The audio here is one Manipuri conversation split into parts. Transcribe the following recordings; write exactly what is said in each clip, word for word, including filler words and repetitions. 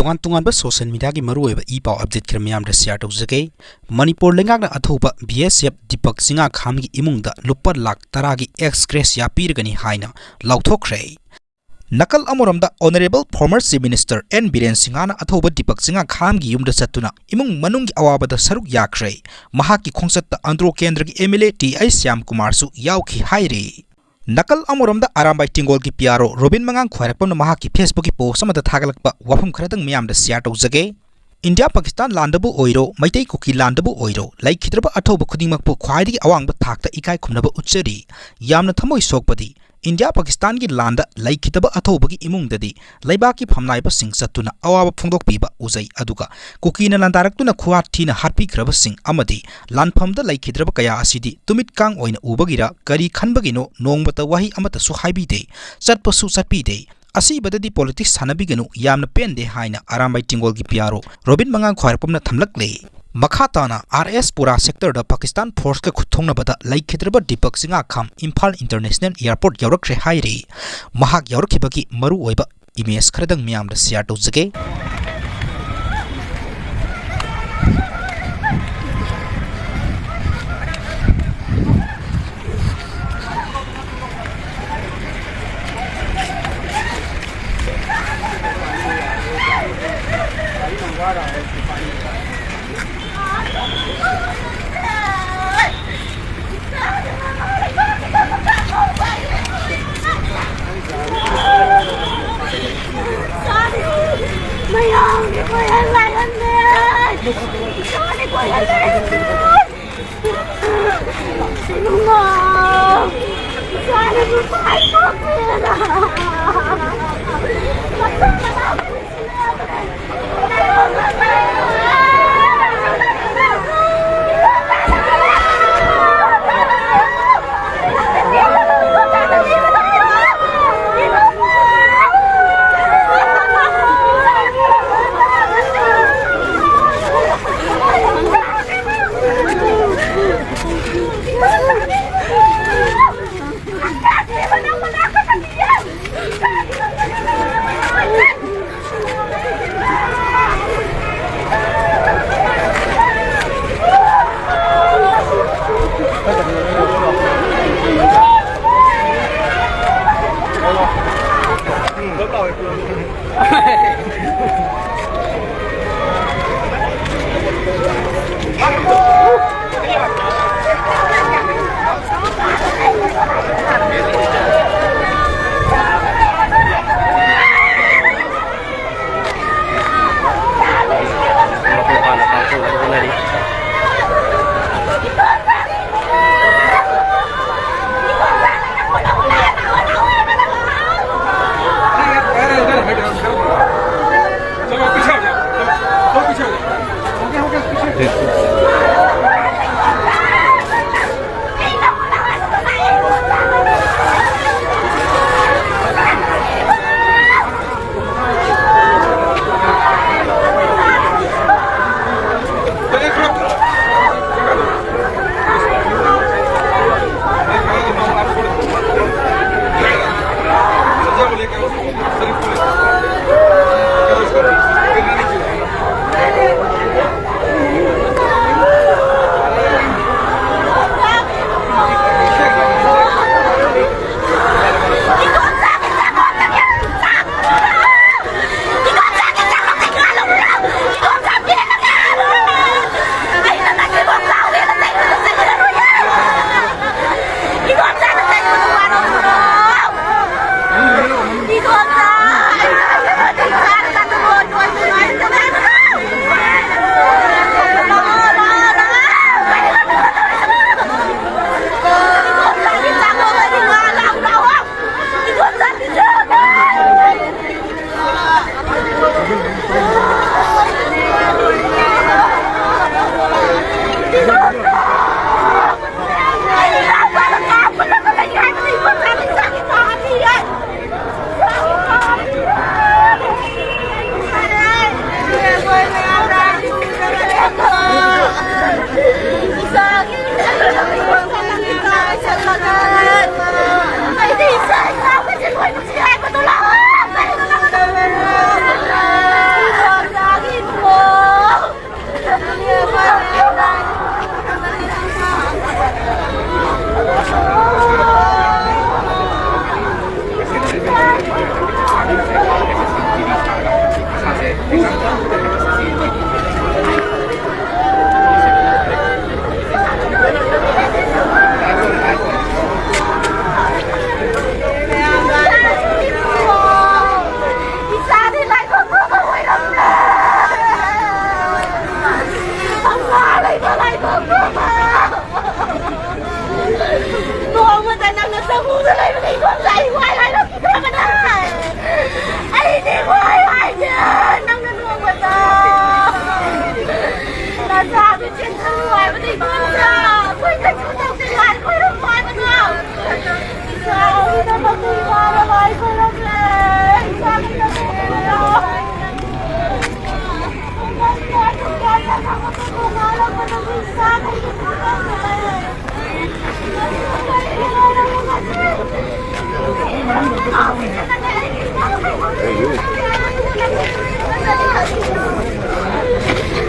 ꯇꯣꯉꯥꯟ ꯇꯣꯉꯥꯟꯕ social mediaꯒꯤ ꯃꯔꯨꯑꯣꯏꯕ ꯏ ꯄꯥꯎ update ꯈꯔ ꯃꯌꯥꯝꯗ share ꯇꯧꯖꯒꯦ꯫ ꯃꯅꯤꯄꯨꯔ ꯂꯩꯉꯥꯛꯅ ꯑꯊꯧꯕ B S F ꯗꯤꯄꯛ ꯆꯤꯡꯉꯥꯈꯥꯝꯒꯤ ꯏꯃꯨꯡꯗ ꯂꯨꯄꯥ ꯂꯥꯈ ꯇꯔꯥꯒꯤ ex gratia ꯄꯤꯔꯒꯅꯤ ꯍꯥꯏꯅ ꯂꯥꯎꯊꯣꯛꯈ꯭ꯔꯦ꯫ ꯅꯥꯀꯜ ꯑꯃꯔꯣꯝꯗ Honourable former Chief Minister N Biren ꯁꯤꯡꯍꯅ ꯑꯊꯧꯕ ꯗꯤꯄꯛ ꯆꯤꯡꯉꯥꯈꯥꯝꯒꯤ ꯌꯨꯝꯗ ꯆꯠꯇꯨꯅ ꯏꯃꯨꯡ ꯃꯅꯨꯡꯒꯤ ꯑꯋꯥꯕꯗ ꯁꯔꯨꯛ ꯌꯥꯈ꯭ꯔꯦ꯫ ꯃꯍꯥꯛꯀꯤ ꯈꯣꯡꯆꯠꯇ ꯑꯟꯗ꯭ꯔꯣ ꯀꯦꯟꯗ꯭ꯔꯒꯤ M L A T I Shyam ꯀꯨꯃꯥꯔꯁꯨ ꯌꯥꯎꯈꯤ ꯍꯥꯏꯔꯤ꯫ ꯅꯥꯀꯜ ꯑꯃꯔꯣꯝꯗ ꯑꯔꯥꯝꯕꯥꯏ ꯇꯦꯡꯒꯣꯜꯒꯤ P R O ꯔꯣꯕꯤꯟ ꯃꯉꯥꯡ ꯈ꯭ꯋꯥꯏꯔꯥꯛꯄꯝꯅ ꯃꯍꯥꯛꯀꯤ Facebookꯀꯤ post ꯑꯃꯗ ꯊꯥꯒꯠꯂꯛꯄ ꯋꯥꯐꯝ ꯈꯔꯗꯪ ꯃꯤꯌꯥꯝꯗ share ꯇꯧꯖꯒꯦ꯫ ꯏꯟꯗꯤꯌꯥ ꯄꯥꯀꯤꯁꯇꯥꯟ ꯂꯥꯟꯗꯕꯨ ꯑꯣꯏꯔꯣ, ꯃꯩꯇꯩ ꯀꯨꯀꯤ ꯂꯥꯟꯗꯕꯨ ꯑꯣꯏꯔꯣ, ꯂꯩꯈꯤꯗ꯭ꯔꯕ ꯑꯊꯧꯕ ꯈꯨꯗꯤꯡꯃꯛꯄꯨ ꯈ꯭ꯋꯥꯏꯗꯒꯤ ꯑꯋꯥꯡꯕ ꯊꯥꯛꯇ ꯏꯀꯥꯏ ꯈꯨꯝꯅꯕ ꯎꯠꯆꯔꯤ꯫ ꯌꯥꯝꯅ ꯊꯃꯣꯏ ꯁꯣꯛꯄꯗꯤ, ꯏꯟꯗꯤꯌꯥ ꯄꯥꯀꯤꯁꯇꯥꯟꯒꯤ ꯂꯥꯟꯗ ꯂꯩꯈꯤꯗꯕ ꯑꯊꯧꯕꯒꯤ ꯏꯃꯨꯡꯗꯗꯤ ꯂꯩꯕꯥꯛꯀꯤ ꯐꯝꯅꯥꯏꯕꯁꯤꯡ ꯆꯠꯇꯨꯅ ꯑꯋꯥꯕ ꯐꯣꯡꯗꯣꯛꯄꯤꯕ ꯎꯖꯩ, ꯑꯗꯨꯒ ꯀꯨꯀꯤꯅ ꯂꯥꯟꯗꯥꯔꯛꯇꯨꯅ ꯈꯨꯍꯥꯠ ꯊꯤꯅ ꯍꯥꯠꯄꯤꯈ꯭ꯔꯕꯁꯤꯡ ꯑꯃꯗꯤ ꯂꯥꯟꯐꯝꯗ ꯂꯩꯈꯤꯗ꯭ꯔꯕ ꯀꯌꯥ ꯑꯁꯤꯗꯤ ꯇꯨꯃꯤꯠ ꯀꯥꯡ ꯑꯣꯏꯅ ꯎꯕꯒꯤꯔ ꯀꯔꯤ ꯈꯟꯕꯒꯤꯅꯣ ꯅꯣꯡꯃꯇ ꯋꯥꯍꯩ ꯑꯃꯠꯇꯁꯨ ꯍꯥꯏꯕꯤꯗꯦ, ꯆꯠꯄꯁꯨ ꯆꯠꯄꯤꯗꯦ꯫ ꯑꯁꯤꯕꯗꯗꯤ politics ꯁꯥꯟꯅꯕꯤꯒꯅꯨ, ꯌꯥꯝꯅ ꯄꯦꯟꯗꯦ ꯍꯥꯏꯅ ꯑꯔꯥꯝꯕꯥꯏ ꯇꯦꯡꯒꯣꯜꯒꯤ P R O ꯔꯣꯕꯤꯟ ꯃꯉꯥꯡ ꯈ꯭ꯋꯥꯏꯔꯥꯛꯄꯝꯅ ꯊꯝꯂꯛꯂꯦ꯫ ꯃꯈꯥ ꯇꯥꯅ R S ꯄꯨꯔꯥ sectorꯗ ꯄꯥꯀꯤꯁꯇꯥꯟ forceꯀ ꯈꯨꯠ ꯊꯣꯛꯅꯕꯗ ꯂꯩꯈꯤꯗ꯭ꯔꯕ ꯗꯤꯄꯛ ꯆꯤꯡꯉꯥꯈꯥꯝ ꯏꯝꯐꯥꯜ International Airport ꯌꯧꯔꯛꯈ꯭ꯔꯦ ꯍꯥꯏꯔꯤ꯫ ꯃꯍꯥꯛ ꯌꯧꯔꯛꯈꯤꯕꯒꯤ ꯃꯔꯨꯑꯣꯏꯕ image ꯈꯔꯗꯪ ꯃꯤꯌꯥꯝꯗ share ꯇꯧꯖꯒꯦ꯫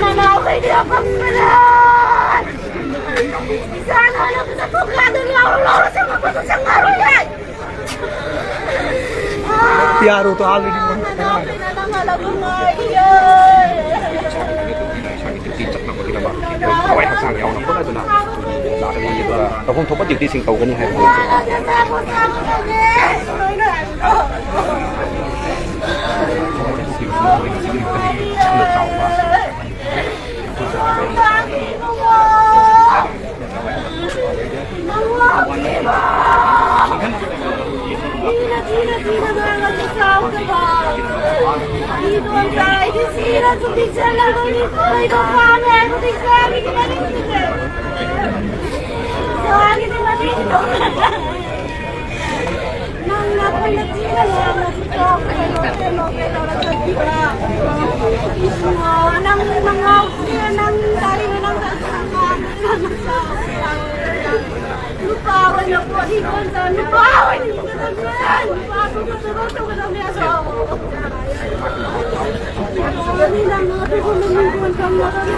ꯅꯅꯥꯎꯈꯩꯗꯤ ꯑꯐꯕꯅ ꯏꯆꯥ ꯅꯥꯅꯕꯗ ꯊꯣꯛꯂꯛꯑꯗ ꯂꯥꯎꯔ ꯂꯥꯎꯔ ꯆꯪꯉꯛꯄꯗꯨ ꯆꯪꯉꯔꯣꯏ ꯍꯥꯏ꯫ ꯌꯥꯔꯣ ꯇꯣ already ꯅꯅꯥꯎꯈꯩꯅ ꯅꯪ ꯍꯜꯂꯛꯄ ꯉꯥꯏꯔꯤꯌꯦ꯫ ꯗ꯭ꯌꯨꯇꯤ ꯆꯠꯅꯕꯒꯤꯗꯃꯛ ꯑꯩꯈꯣꯏ ꯊꯋꯥꯏ ꯍꯛꯆꯥꯡ ꯌꯥꯎꯅ ꯍꯣꯠꯅꯗꯨꯅ ꯂꯥꯛꯀꯅꯤ, ꯑꯗꯨꯒ ꯇꯧꯐꯝ ꯊꯣꯛꯄ ꯗ꯭ꯌꯨꯇꯤꯁꯤꯡ ꯇꯧꯒꯅꯤ ꯍꯥꯏꯕ꯫ ꯅꯪ ꯅꯈꯣꯏꯅ ꯊꯤꯅ ꯉꯥꯡꯉꯁꯨ ꯀꯩꯅꯣ ꯀꯩꯅꯣ ꯇꯧꯔ ꯆꯠꯈꯤꯕ꯫ ꯅꯪ ꯅꯪ ꯉꯥꯎꯈ꯭ꯔꯦ, ꯅꯪ ꯀꯔꯤꯅꯣ ꯅꯪ ꯅꯨꯄꯥ ꯑꯣꯏꯅ ꯄꯣꯠ ꯍꯤꯡꯒꯣꯜꯗ ꯅꯨꯄꯥ ꯑꯣꯏꯅ ꯍꯤꯡꯒꯗꯕꯅꯦ꯫ ꯅꯨꯄꯥ ꯑꯇꯣꯞꯄ ꯊꯕꯛ ꯇꯧꯒꯗꯕꯅꯦ ꯑꯗꯣ꯫ ꯅꯪ ꯑꯗꯨꯒꯨꯝꯕ ꯍꯤꯡꯒꯣꯜ ꯊꯝꯒꯗꯕꯅꯦ꯫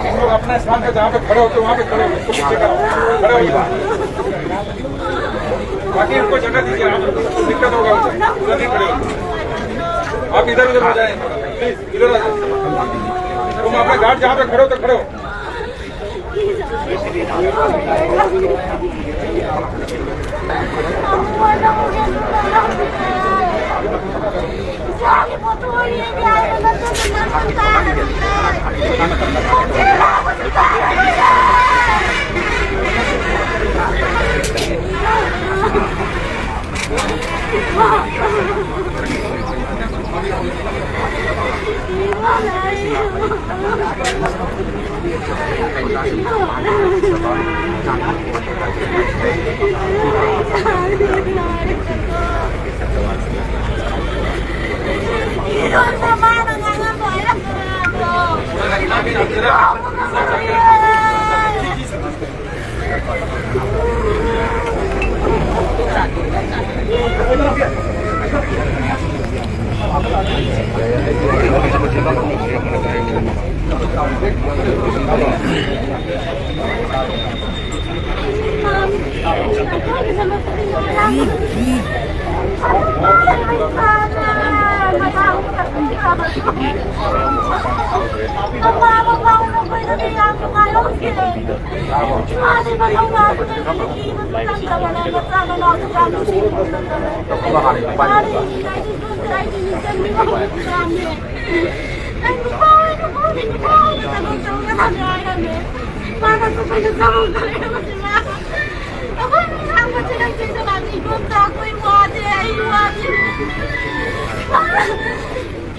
तुम लोग अपना स्थान पे जहाँ पे खड़े होते हो, वहाँ पे खड़े हो, इसको पीछे करो, खड़े हो जाओ। बाकी इनको जगह दीजिए, आप दिक्कत होगा उनको, उधर नहीं खड़े होते। आप इधर उधर हो जाए, प्लीज, इधर आ जाओ। तुम अपने गार्ड जहाँ पे खड़े हो तो खड़े हो। ꯏꯆꯥꯒꯤ ꯄꯣꯠꯇꯨ ꯑꯣꯏꯔꯦ ꯍꯥꯏꯅ ꯅꯠꯇꯅ ꯅꯪ ꯇꯥꯗꯅ ꯍꯧꯖꯤꯛ ꯂꯥꯛꯄꯁꯨ ꯇꯥꯔꯣꯏꯌꯦ꯫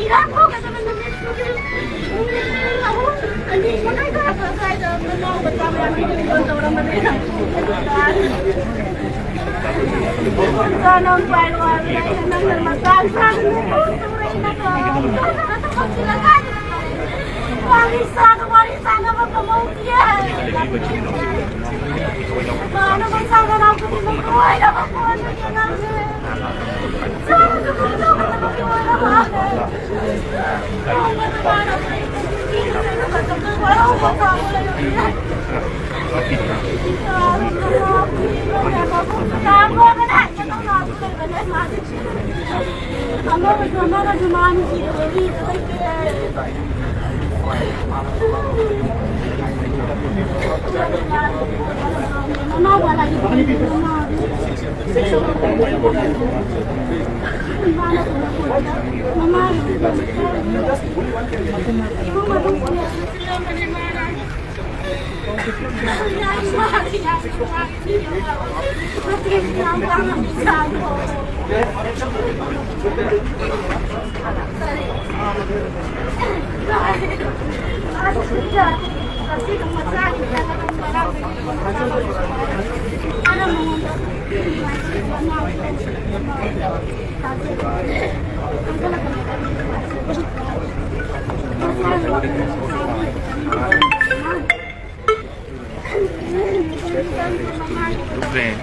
ꯏꯔꯥꯡ ꯊꯣꯛꯀꯗꯕ ꯅꯨꯃꯤꯠꯇꯨꯒꯤ ꯄꯨꯡ ꯑꯍꯨꯝ, ꯑꯅꯤ ꯃꯈꯥꯏ ꯇꯥꯔꯛꯄ ꯑꯗꯨꯋꯥꯏꯗ ꯃꯅꯥꯎ ꯃꯆꯥ ꯃꯌꯥꯝ ꯐꯣꯟ ꯇꯧꯔꯝꯕꯅꯦ꯫ ꯃꯆꯥ ꯅꯪ ꯄꯥꯏꯔꯣ ꯍꯥꯏꯕꯗ ꯑꯩꯅ ꯅꯪꯅ ꯃꯆꯥ ꯏꯁꯥꯅ ꯐꯣꯟ ꯇꯧꯔꯛꯏ ꯅꯠꯇ꯭ꯔꯣ? ꯏꯁꯥꯅ ꯊꯕꯛꯁꯤꯅ ꯀꯥꯏꯗ ꯋꯥꯔꯤ ꯁꯥꯅ ꯋꯥꯔꯤ ꯁꯥꯅꯕ ꯐꯪꯍꯧꯗꯤꯌꯦ꯫ ꯃꯥꯅ ꯃꯆꯥ ꯃꯅꯥꯎ ꯈꯨꯗꯤꯡꯃꯛ ꯂꯣꯏꯅꯃꯛ ꯐꯣꯟꯗꯒꯤ ꯅꯪꯁꯦ Bem.